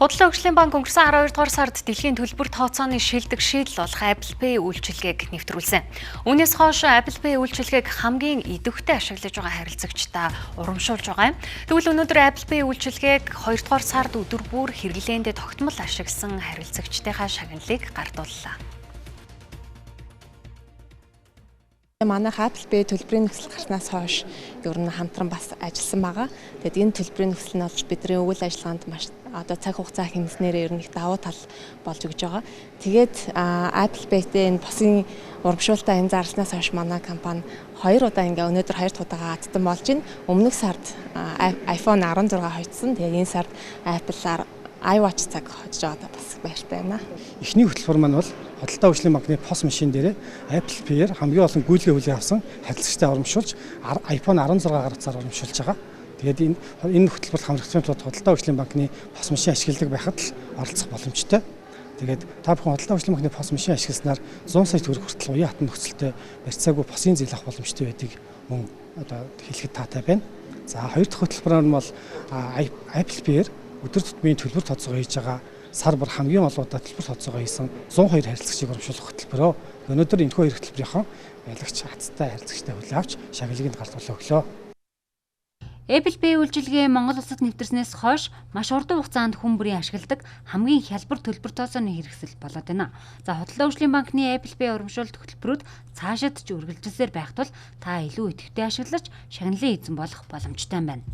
Худалдаа хөгжлийн банк өнгөрсөн 12 дугаар сард дэлхийн төлбөр тооцооны шилдэг шийдэл болох Apple Pay үйлчилгээг нэвтрүүлсэн. Үүнээс хойш Apple Pay үйлчилгээг хамгийн идэвхтэй ашиглаж байгаа харилцагчдаа урамшуулж байгаа юм. Тэгвэл өнөөдөр Apple Pay үйлчилгээг 2 дугаар сард өдөр бүр хэрэглээндээ тогтмол ашигласан харилцагчдынхаа шагналыг гардууллаа. Манайх Apple Pay төлбөрийн нөхцөл гарснаас хойш ер нь хамтран бас ажилласан байгаа. Тэгэд энэ төлбөрийн нөхцөл нь бол бидний үйл ажиллагаанд маш одоо цаг хугацаа хэмнэснээр ер нь их давуу тал болж өгж байгаа. Тэгээд Apple Pay-тэй энэ босын урамшуултаа энэ зарласнаас хойш манай компани хоёр удаа ингээ өнөөдөр хоёр дахь удаага адтан болж байна. Өмнөх сард iPhone 16 хожсон. Тэгээд энэ сард Apple-аар iWatch цаг хожиж байгаадаа бас баяртай байна. Эхний хөтөлбөр маань бол Худалдаа хөгжлийн банкны POS машин дээр Apple Pay-ээр хамгийн олон гүйлгээ хүлээн авсан харилцагчтай урамшуулж iPhone 16 гарцаар урамшуулж байгаа. Тэгээд энэ хөтөлбөрт хамрагдахын тулд Худалдаа хөгжлийн банкны POS машин ашигладаг байхад л оролцох боломжтой. Тэгээд та бүхэн Худалдаа хөгжлийн банкны POS машин ашигласнаар 100 сая төгрөг хүртэл уян хатан нөхцөлтэй барьцаагүй POS-ын зээл авах боломжтой байдгийг мөн одоо хэлэхэд таатай байна. За, хоёр дахь хөтөлбөр нь бол Apple Pay-ээр өдөр тутмын төлбөр тооцоогоо хийж байгаа сар бүр хамгийн олон удаа төлбөр тооцоогоо хийсэн 102 харилцагчийг урамшуулах хөтөлбөрөө. Өнөөдөр энэхүү хоёр хөтөлбөрийнхөө ялагч хацтай харилцагчтай хүлээн авч шагналыг нь гардуулаа өглөө. Apple Pay үйлчилгээ Монгол улсад нэвтэрснээс хойш маш урдан хугацаанд хүн бүрийн ашигладаг хамгийн хялбар төлбөр тооцооны хэрэгсэл болоод байна. За, Худалдаа хөгжлийн банкны Apple Pay урамшуулалт хөтөлбөрүүд цаашид ч үргэлжилсээр байх тул та илүү идэвхтэй ашиглаж шагналын эзэн болох боломжтой юм байна.